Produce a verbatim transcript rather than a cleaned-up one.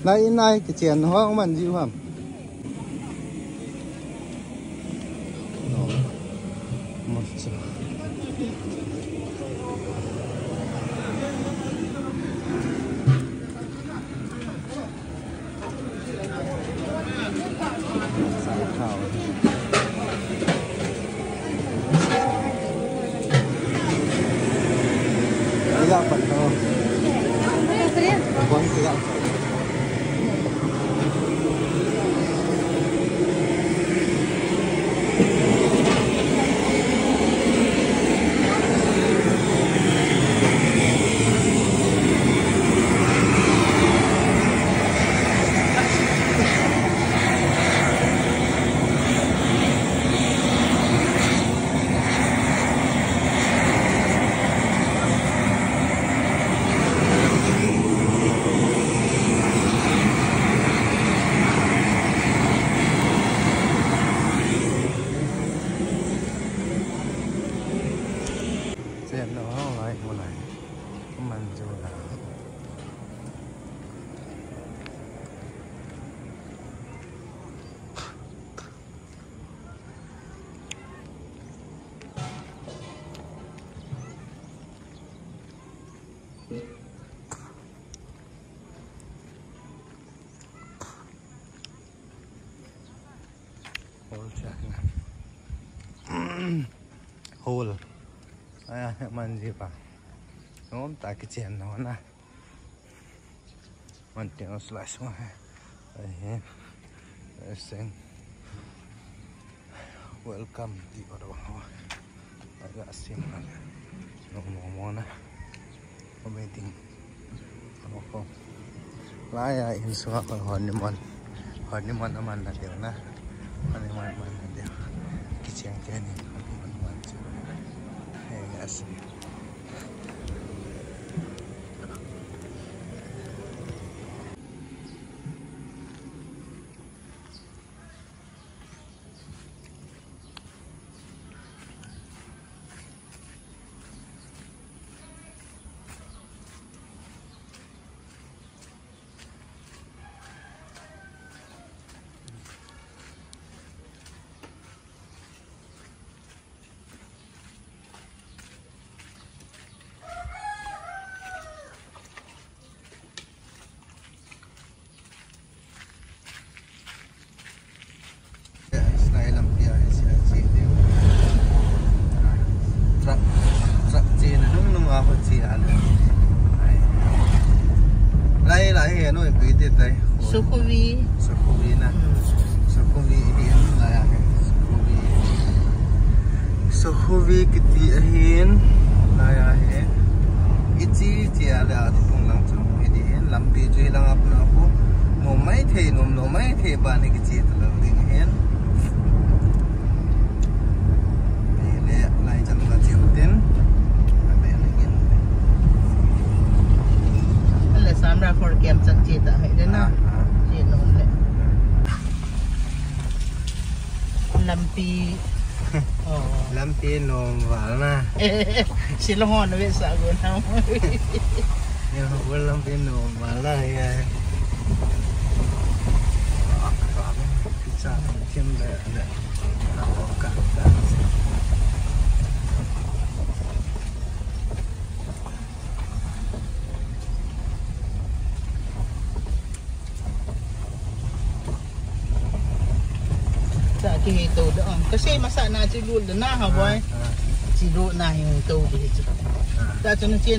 Lai in lai kichen ho man ji ham. Chen lo ho lai, ho lai. Kaman jo la. Hole cha na. Hole. Aya, man ji pa. Nom ta kichen lo na. Man ti no slice ma he. Ahi. Seng. Welcome ti oro ho. Aga sim na. No, no, mo na. Ko meeting. Ko, ko. Lai a in sunga ko honeymoon. Honeymoon aman na deu na. Honeymoon aman na deu. Kicheng ke ni. Honeymoon aman chu. He, aga sim. Lai lampi a hi sia chi deu. Truck, truck chena nungnung a ho chi a le. Lai, lai hi noi pi te tai. Sukhuvi. Sukhuvi na. Hmm. Sukhuvi hi lai a hi. Sukhuvi. Sukhuvi kiti ahin. Lai a hi. Ichi chi a le a thupung lang chu. Hiti hin lampi chu hilang a puna khu. Nom maithei, nom, nom maithei ban hi kichi ta lo ding hin. Hile, lai chan ka chi u tin. Ka be le ngin. Le samra for kem chan chi ta hai de na. Ah, ah. Chi nom le. Lampi. Oh. Lampi nom val na. Shillong hon ve sa go na. Yo, lampi nom val na ya. Cha, cha, cha, cha. Ka, ka, ka. Sa ki he to da ang. Kasi masa na chi lu da na ha boy. Ah, ah. Chi lu na hi to di chi. Ah. Ta chu na chi